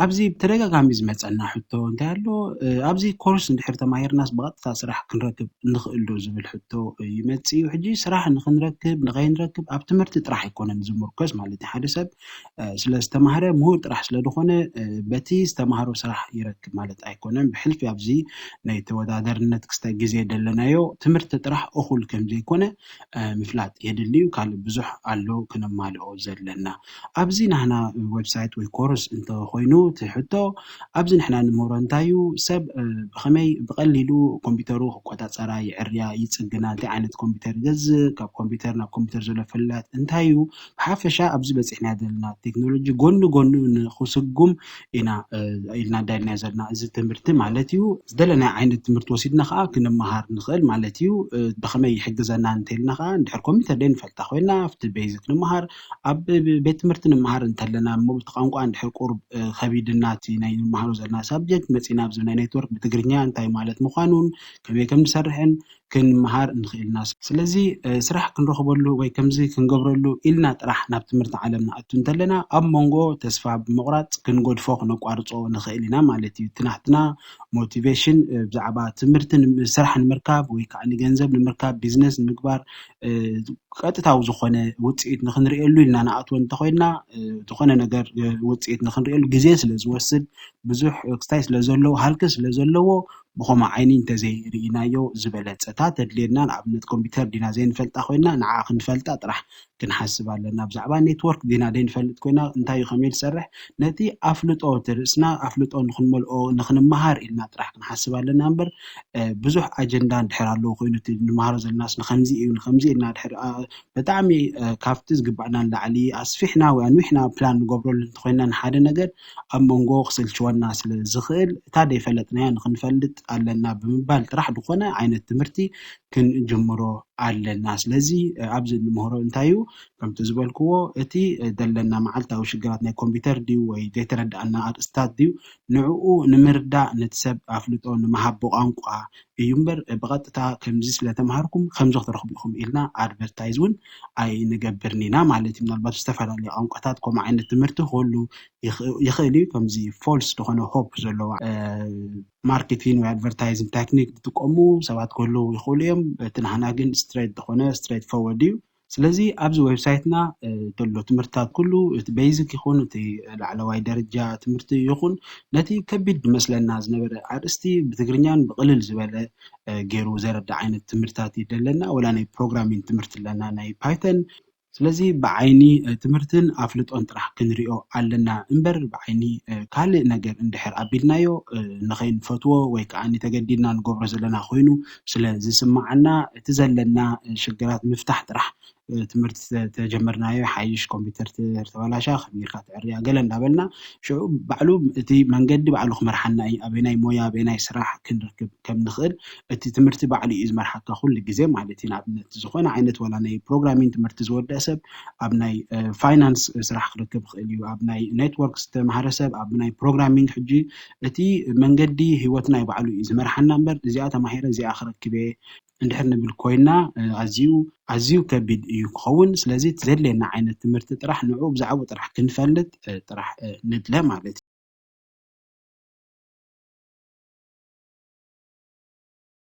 ኣብዚ ብተደጋጋሚ ዝመፀና ሕቶ እንታይ ኣሎ? ኣብዚ ኮርስ እንድሕር ተማሂርናስ ብቐጥታ ስራሕ ክንረክብ ንኽእል ዶ ዝብል ሕቶ ይመፅእ እዩ። ሕጂ ስራሕ ንኽንረክብ ንኸይንረክብ ኣብ ትምህርቲ ጥራሕ ኣይኮነን ዝምርኮስ ማለት እዩ። ሓደ ሰብ ስለ ዝተማህረ ምሁር ጥራሕ ስለ ዝኾነ በቲ ዝተማህሮ ስራሕ ይረክብ ማለት ኣይኮነን። ብሕልፊ ኣብዚ ናይ ተወዳደርነት ክስተ ግዜ ደለናዮ ትምህርቲ ጥራሕ እኹል ከም ዘይኮነ ምፍላጥ የድሊ እዩ። ካልእ ብዙሕ ኣሎ ክነማልኦ ዘለና። ኣብዚ ናህና ዌብሳይት ወይ ኮርስ እንተኾይኑ እቲ ሕቶ ኣብዚ ንሕና ንምህሮ እንታይ እዩ? ሰብ ብኸመይ ብቐሊሉ ኮምፒውተሩ ክቆጻጸራ፣ ይዕርያ፣ ይጽግና፣ እንታይ ዓይነት ኮምፒውተር ይገዝእ፣ ካብ ኮምፒውተር ናብ ኮምፒውተር ዘሎ ፍልልያት እንታይ እዩ? ብሓፈሻ ኣብዚ በጺሕና ዘለና ቴክኖሎጂ ጎኒ ጎኑ ንኽስጉም ኢና ኢልና ዳይልና ዘለና እዚ ትምህርቲ ማለት እዩ። ዝደለናዮ ዓይነት ትምህርቲ ወሲድና ከዓ ክንመሃር ንኽእል ማለት እዩ። ብኸመይ ይሕግዘና እንተልና ከዓ እንድሕር ኮምፒውተር ደይ ንፈልጣ ኮይና ኣብቲ ቤዚክ ንምሃር ኣብ ቤት ትምህርቲ ንምሃር እንተለና እሞ ብቲ ቋንቋ እንድሕር ቁሩብ ከቢድና እቲ ናይ ንመሃሮ ዘለና ሳብጀክት መፂና ኣብዚ ናይ ኔትወርክ ብትግርኛ እንታይ ማለት ምዃኑን ከመይ ከም ንሰርሕን ክንመሃር ንኽእል ኢና። ስለዚ ስራሕ ክንረኽበሉ ወይ ከምዚ ክንገብረሉ ኢልና ጥራሕ ናብ ትምህርቲ ዓለም ንኣቱ እንተለና ኣብ መንጎ ተስፋ ብምቑራፅ ክንገድፎ ክነቋርፆ ንኽእል ኢና ማለት እዩ። እቲ ናትና ሞቲቬሽን ብዛዕባ ትምህርቲ ስራሕ ንምርካብ ወይ ከዓ ንገንዘብ ንምርካብ ቢዝነስ ንምግባር ቀጥታዊ ዝኾነ ውፅኢት ንክንርእየሉ ኢልና ንኣትዎ እንተኮይና ዝኾነ ነገር ውፅኢት ንክንርእየሉ ግዜ ስለ ዝወስድ ብዙሕ ክስታይ ስለ ዘለዎ ሃልኪ ስለ ዘለዎ ብኸምኡ ዓይኒ እንተዘይርኢናዮ ዝበለፀ እታ ተድልየና ንኣብነት ኮምፒውተር ዲና ዘይንፈልጣ ኮይና ንዓ ክንፈልጣ ጥራሕ ክንሓስብ ኣለና። ብዛዕባ ኔትወርክ ዲና ዘይንፈልጥ ኮይና እንታይ እዩ ከመይ ዝሰርሕ ነቲ ኣፍልጦ እቲ ርእስና ኣፍልጦ ንክንመልኦ ንክንመሃር ኢልና ጥራሕ ክንሓስብ ኣለና እምበር ብዙሕ ኣጀንዳ እንድሕር ኣለዎ ኮይኑ እቲ ንመሃሮ ዘለናስ ንከምዚ እዩ ንከምዚ ኢልና ድሕር ብጣዕሚ ካብቲ ዝግባእና ንላዕሊ ኣስፊሕና ወይ ኣንዊሕና ፕላን ንገብረሉ እንተኮይና ንሓደ ነገር ኣብ መንጎ ክስልችወና ስለ ዝኽእል እታ ዘይፈለጥናያ ንክንፈልጥ ኣለና ብምባል ጥራሕ ዝኾነ ዓይነት ትምህርቲ ክንጅምሮ ኣለና። ስለዚ ኣብዚ እንምህሮ እንታይ እዩ? ከምቲ ዝበልክዎ እቲ ዘለና መዓልታዊ ሽግራት ናይ ኮምፒውተር ድዩ ወይ ዘይተረዳእና ኣርእስታት ድዩ ንዕኡ ንምርዳእ ነቲ ሰብ ኣፍልጦ ንምሃብ ብቋንቋ እዩ እምበር ብቐጥታ ከምዚ ስለተምሃርኩም ከምዚ ክትረኽቡ ኢኹም ኢልና ኣድቨርታይዝ እውን ኣይንገብርን ኢና ማለት እዩ። ምናልባት ዝተፈላለዩ ቋንቋታት ከምኡ ዓይነት ትምህርቲ ክህሉ ይኽእል እዩ። ከምዚ ፎልስ ዝኾነ ሆፕ ዘለዋ ማርኬቲንግ ወይ ኣድቨርታይዚንግ ታክኒክ ዝጥቀሙ ሰባት ክህልዉ ይኽእሉ እዮም። እቲ ናህና ግን ስትሬት ዝኾነ ስትሬት ፎርወርድ እዩ። ስለዚ ኣብዚ ዌብሳይትና ዘሎ ትምህርትታት ኩሉ እቲ ቤዚክ ይኹን እቲ ላዕለዋይ ደረጃ ትምህርቲ ይኹን ነቲ ከቢድ ዝመስለና ዝነበረ ኣርእስቲ ብትግርኛን ብቕልል ዝበለ ገይሩ ዘረዳ ዓይነት ትምህርትታት እዩ ዘለና። ወላ ናይ ፕሮግራሚንግ ትምህርቲ ኣለና ናይ ፓይተን ስለዚ ብዓይኒ ትምህርትን ኣፍልጦን ጥራሕ ክንሪኦ ኣለና እምበር ብዓይኒ ካልእ ነገር እንድሕር ኣቢልናዮ ንኸይንፈትዎ ወይ ከዓ ተገዲድና ንገብሮ ዘለና ኮይኑ ስለ ዝስማዓና እቲ ዘለና ሽግራት ምፍታሕ ጥራሕ ትምህርቲ ተጀመርናዮ ሓይሽ ኮምፒውተር ተበላሻ ከመይ ጌርካ ትዕርያ ገለ እንዳበልና ሽዑ ባዕሉ እቲ መንገዲ ባዕሉ ክመርሓና እዩ ኣበናይ ሞያ ኣበናይ ስራሕ ክንረክብ ከም ንኽእል እቲ ትምህርቲ ባዕሉ እዩ ዝመርሓካ ኩሉ ግዜ ማለት እዩ። ንኣብነት ዝኾነ ዓይነት ዋላ ናይ ፕሮግራሚንግ ትምህርቲ ዝወደአ ሰብ ኣብ ናይ ፋይናንስ ስራሕ ክረክብ ይኽእል እዩ። ኣብ ናይ ኔትወርክ ዝተምሃረ ሰብ ኣብ ናይ ፕሮግራሚንግ ሕጂ እቲ መንገዲ ህይወት ናይ ባዕሉ እዩ ዝመርሓና እምበር እዚኣ ተማሂረ እዚኣ ክረክብ እየ እንድሕር ንብል ኮይና ኣዝዩ ኣዝዩ ከቢድ እዩ ክኸውን። ስለዚ ዘድልየና ዓይነት ትምህርቲ ጥራሕ ንዑ ብዛዕባኡ ጥራሕ ክንፈልጥ ጥራሕ ንድለ ማለት እዩ።